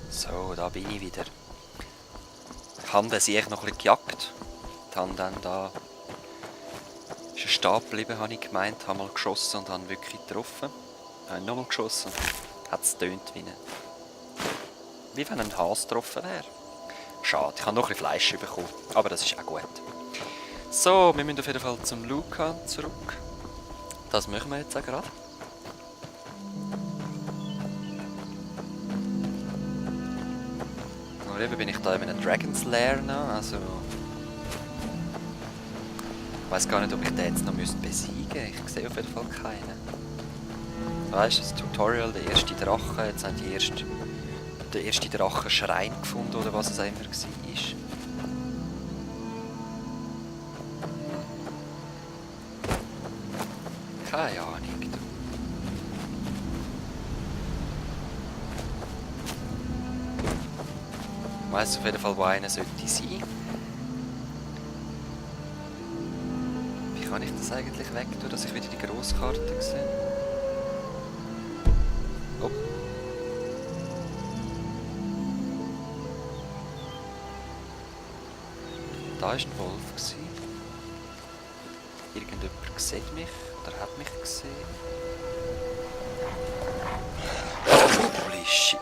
So, da bin ich wieder. Ich habe sie echt noch ein bisschen gejagt. Ich habe dann da... ist ein Stab geblieben, habe ich gemeint. Habe mal geschossen und habe wirklich getroffen. Habe nochmal geschossen und hat es getönt wie wenn ein Hase getroffen wäre. Schade, ich habe noch ein bisschen Fleisch bekommen. Aber das ist auch gut. So, wir müssen auf jeden Fall zum Luca zurück. Das machen wir jetzt auch gerade. Und eben bin ich da in einem Dragon's Lair noch, also... Ich weiss gar nicht, ob ich den jetzt noch besiegen müsste. Ich sehe auf jeden Fall keinen. Weißt du, das Tutorial, der erste Drache, jetzt haben die den ersten Drachenschrein gefunden, oder was es auch immer war. Keine Ahnung. Du. Ich weiss auf jeden Fall, wo einer sollte sein. Wie kann ich das eigentlich weg tun, dass ich wieder die Grosskarte sehe? Oh. Da war ein Wolf. Irgendjemand sieht mich oder hat mich gesehen. Holy shit.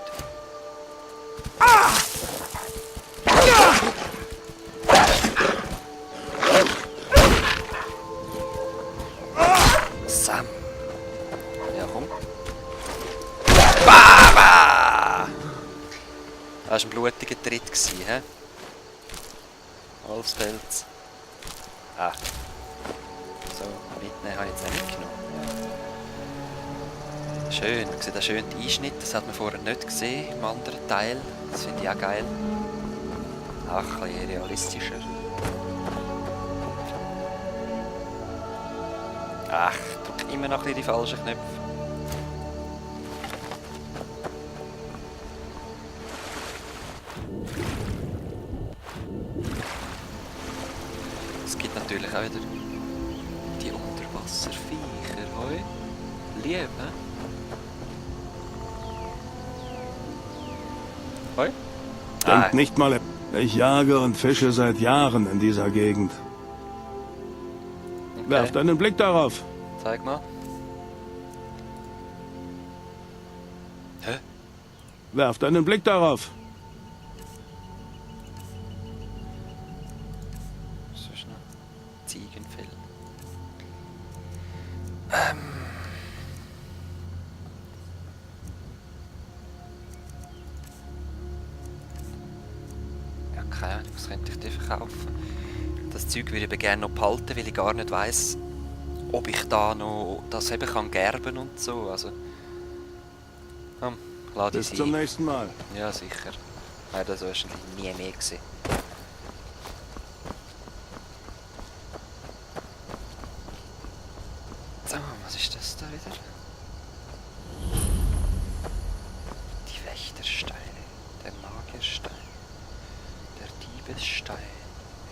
Sam. Ja, komm. Baba! Das war ein blutiger Tritt, hä? Wolfspelz. Ah. So, mitnehmen habe ich jetzt nicht genommen. Schön, man sieht auch schön den Einschnitt, das hat man vorher nicht gesehen im anderen Teil. Das finde ich auch geil. Ach, ein bisschen realistischer. Ach, ich drücke immer noch ein bisschen die falschen Knöpfe. Es gibt natürlich auch wieder die Unterwasserviecher. Hoi. Lieb, hä? Hoi. Denkt nicht mal, ich jage und fische seit Jahren in dieser Gegend. Okay. Werft einen Blick darauf. Zeig mal. Hä? Werft einen Blick darauf. Was ist noch? Ziegenfell. Ja, keine Ahnung, was könnte ich dir verkaufen? Das Zeug würde ich aber gerne noch behalten, weil ich gar nicht weiss, ob ich da noch das eben kann gerben und so. Also, lade ich Bis zum sie. nächsten Mal. Ja, sicher. Ja, das war wahrscheinlich nie mehr gewesen. So, was ist das da wieder? Die Wächtersteine, der Magierstein, der Diebesstein.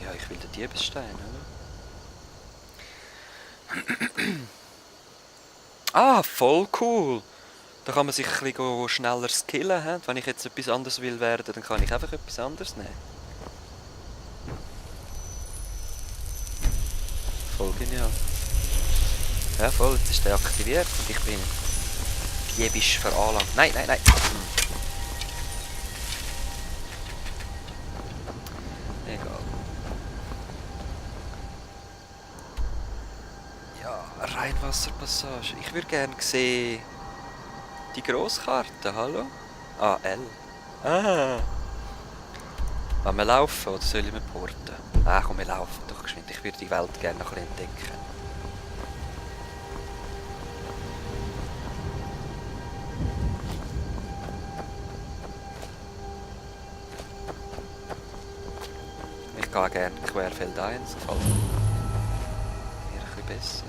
Ja, ich will den Diebesstein, oder? Ah, voll cool! Da kann man sich ein bisschen schneller skillen. He? Wenn ich jetzt etwas anderes will werden, dann kann ich einfach etwas anderes nehmen. Voll genial. Ja, voll, jetzt ist der aktiviert und ich bin diebisch veranlagt. Nein, nein, nein! Egal. Ja, Rheinwasserpassage. Ich würde gerne sehen... Die Grosskarte, hallo? Ah, L. Ah! Wollen wir laufen oder soll ich mir porten? Ah, komm, wir laufen doch geschwind. Ich würde die Welt gerne noch ein bisschen entdecken. Ich gehe gerne querfeldein, das gefällt mir ein bisschen besser.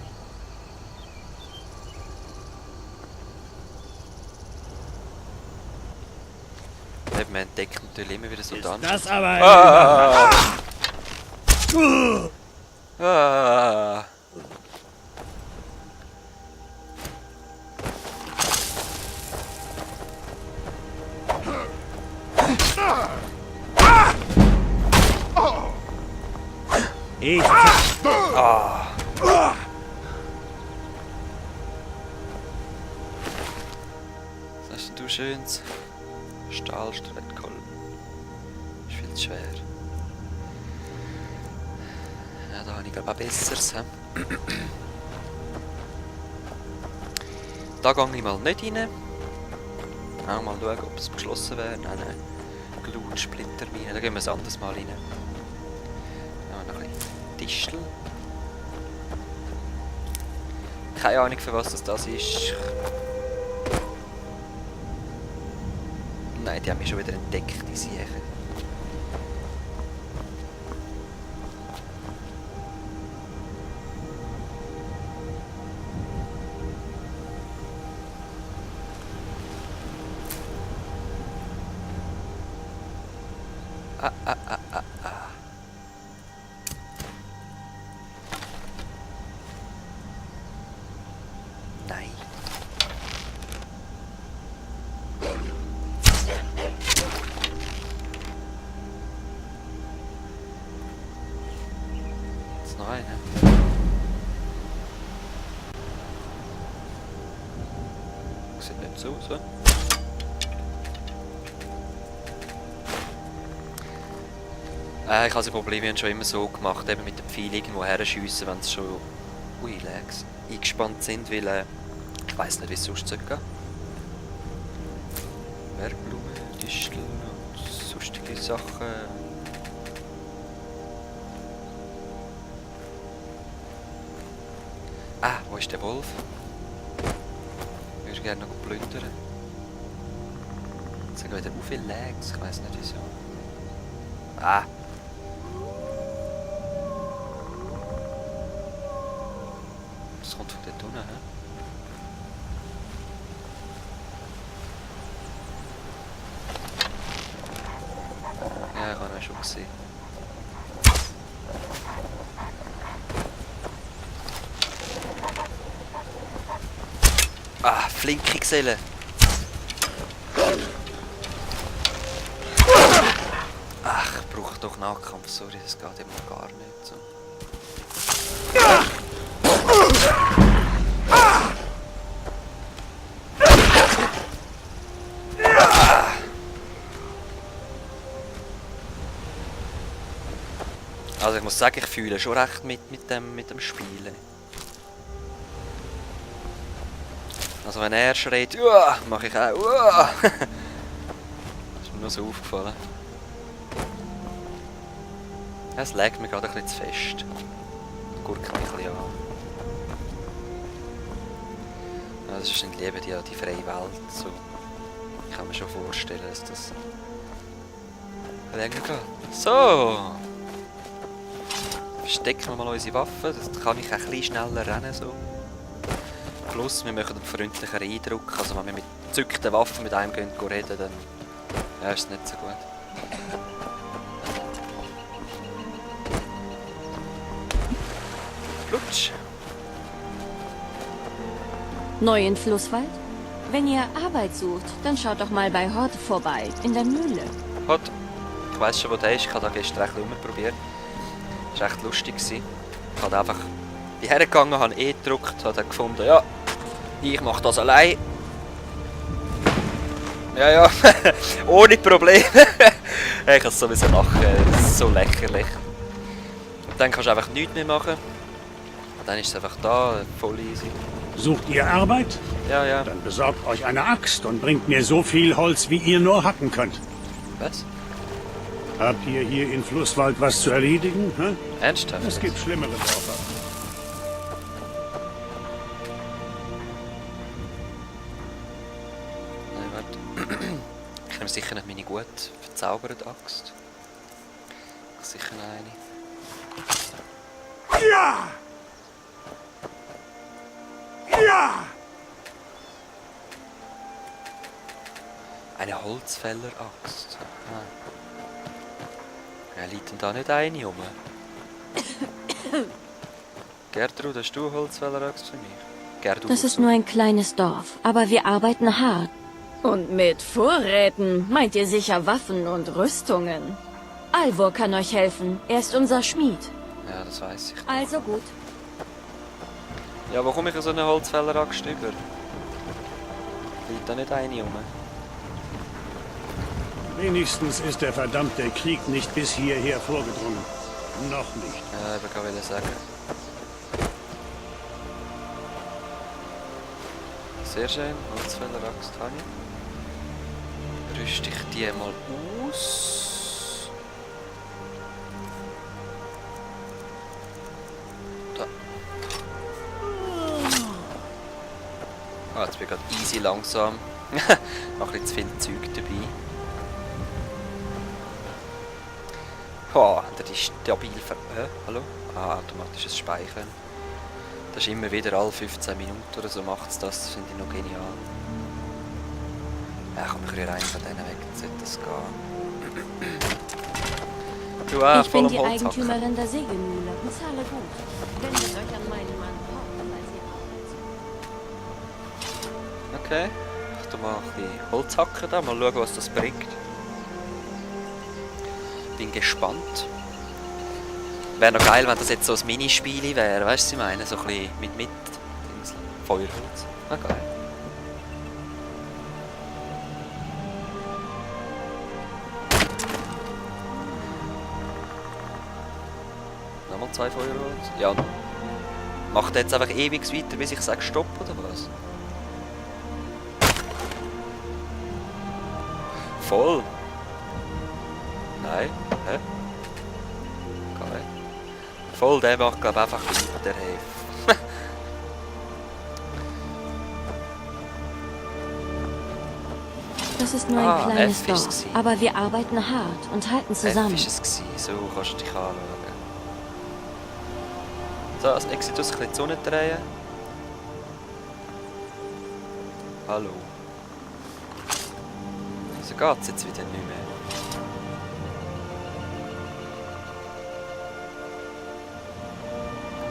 Man entdeckt natürlich immer wieder so Dungeons. Das aber Ah! Ich... Ah. Was hast denn du schönes? Stahlstreitkolben. Ist viel zu schwer. Ja, da habe ich glaube auch Besseres. He? Da gehe ich mal nicht rein. Auch mal schauen, ob es geschlossen wäre. Nein, nein. Glutsplittermine. Da gehen wir ein anderes Mal rein. Ja, noch ein bisschen Distel. Keine Ahnung, für was das ist. Nein, die haben mich schon wieder entdeckt, die Siechen. Ah. Nein. Jetzt noch eine. Sieht nicht so aus, oder? Ich habe das Problem schon immer so gemacht, eben mit den Pfeilen irgendwo herschiessen, wenn sie schon Lags eingespannt sind, weil ich weiss nicht, wie es sonst gehen soll. Bergblumen, Disteln und sonstige Sachen. Ah, wo ist der Wolf? Ich würde gerne noch plündern. Jetzt haben wieder so viele Lags, ich weiss nicht wieso. Ah! Das kommt von dort unten, hä? Ja, ich habe ihn schon gesehen. Ah, flinke Gesellen! Ach, ich brauche doch Nahkampf, sorry, das geht immer gar nicht so. Also ich muss sagen, ich fühle schon recht mit dem Spielen. Also wenn er schreit, mache ich auch. Das ist mir nur so aufgefallen. Es legt mir gerade ein bisschen zu fest. Gurkt mich ein bisschen an. Ja, das ist nicht Liebe, die freie Welt. So. Ich kann mir schon vorstellen, dass das länger geht. So! Verstecken wir mal unsere Waffen, das kann ich ein bisschen schneller rennen. So. Plus, wir machen einen freundlicheren Eindruck. Also wenn wir mit gezückten Waffen mit einem reden, dann ja, ist es nicht so gut. Flutsch! Neu in Flusswald? Wenn ihr Arbeit sucht, dann schaut doch mal bei Hort vorbei, in der Mühle. Hort, ich weiss schon, wo der ist. Ich habe da gestern ein bisschen rumprobiert. Das war echt lustig. Ich habe einfach hergegangen, habe gedrückt, habe dann gefunden, ja, ich mache das allein. Ja, ohne Probleme. Ich kann es sowieso lachen, das ist so lächerlich. Und dann kannst du einfach nichts mehr machen. Dann ist es einfach da, voll easy. Sucht ihr Arbeit? Ja. Dann besorgt euch eine Axt und bringt mir so viel Holz, wie ihr nur hacken könnt. Was? Habt ihr hier in Flusswald was zu erledigen? Hä? Ernsthaft? Es gibt schlimmere Dörfer. Nein, warte. Ich nehme sicher nicht meine gut verzauberte Axt. Sicher eine. Ja! Ja! Eine Holzfäller-Axt. Ah. Ja, liegt denn da nicht eine rum? Gertrud, hast du eine Holzfäller-Axt für mich? Gertrud, Das ist nur ein kleines Dorf, aber wir arbeiten hart. Und mit Vorräten meint ihr sicher Waffen und Rüstungen. Alvor kann euch helfen. Er ist unser Schmied. Ja, das weiß ich. Also gut. Ja, wo komme ich an so eine Holzfäller-Axt über? Liegt da nicht eine rum? Wenigstens ist der verdammte Krieg nicht bis hierher vorgedrungen. Noch nicht. Ja, ich wollte sagen. Sehr schön, Holzfäller-Axt habe ich. Rüste ich die mal aus. Da. Ah, jetzt bin ich gerade easy langsam. Noch ein bisschen zu viel Zeug dabei. Oh, der ist stabil hallo? Ah, automatisches Speichern. Das ist immer wieder alle 15 Minuten oder so macht es das, finde ich noch genial. Ja komm, ich rühre einen von denen weg, dann sollte das gehen. Du Ich voll bin am die Holzhacken. Eigentümerin der Sägemühle und zahle gut. Wendet euch an meinen Mann Hort, falls ihr Arbeit sucht. Okay, ich tu mal ein bisschen Holz hacken da, mal schauen, was das bringt. Bin gespannt. Wäre noch geil, wenn das jetzt so ein Minispiel wäre, weißt du, was ich meine? So ein bisschen mit Feuerholz. Ah, geil. Nochmal 2 Feuerholz. Ja. Macht er jetzt einfach ewig weiter, bis ich sage Stopp, oder was? Voll. Nein. Hä? Geil. Voll, der macht glaube ich einfach weiter. Hey. Das ist nur Ah, ein kleines F ist's Dorf, gewesen. aber wir arbeiten hart und halten zusammen. F war es gewesen. So kannst du dich anschauen. So, als Exitus ein bisschen die Sonne drehen. Hallo. So geht's jetzt wieder nicht mehr.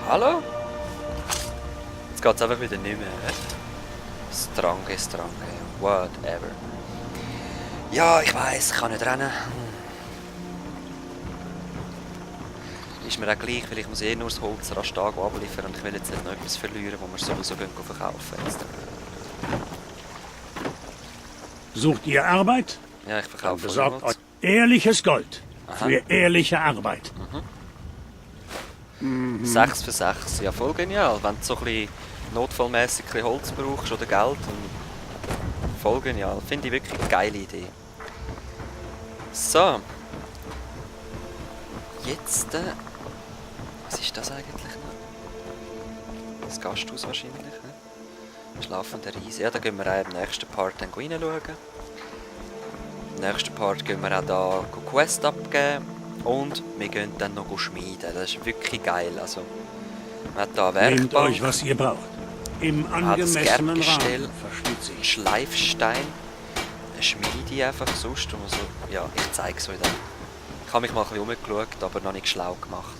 Hallo? Jetzt geht's einfach wieder nicht mehr. Strange, whatever. Ja, ich weiss, ich kann nicht rennen. Ist mir auch gleich, weil ich muss eh nur das Holz rasch abliefern und ich will jetzt nicht noch etwas verlieren, wo wir sowieso verkaufen jetzt. Sucht ihr Arbeit? Ja, ich Dann verkaufe besorgt Holz. euch ehrliches Gold. Aha. Für ehrliche Arbeit. 6 für 6, ja voll genial. Wenn du so ein bisschen notfallmässig ein bisschen Holz brauchst oder Geld, dann voll genial. Finde ich wirklich eine geile Idee. So. Jetzt, was ist das eigentlich noch? Das Gasthaus wahrscheinlich, ne? Schlafender Reis. Ja, da gehen wir auch im nächsten Part dann reinschauen. Im nächsten Part gehen wir auch da Quest abgeben. Und wir gehen dann noch schmieden. Das ist wirklich geil. Also, man hat da eine Nehmt Werkbank, euch, was ihr braucht. Im das angemessenen Gerbgestell, Rahmen, versteht einen sich. Schleifstein, eine Schmiede einfach sonst. Und so. Ja, ich zeige es euch dann. Ich habe mich mal ein bisschen umgeschaut, aber noch nicht schlau gemacht.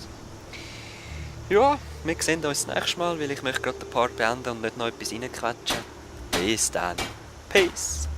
Ja, wir sehen uns das nächste Mal, weil ich möchte gerade den Part beenden und nicht noch etwas reinquetschen. Bis dann. Peace.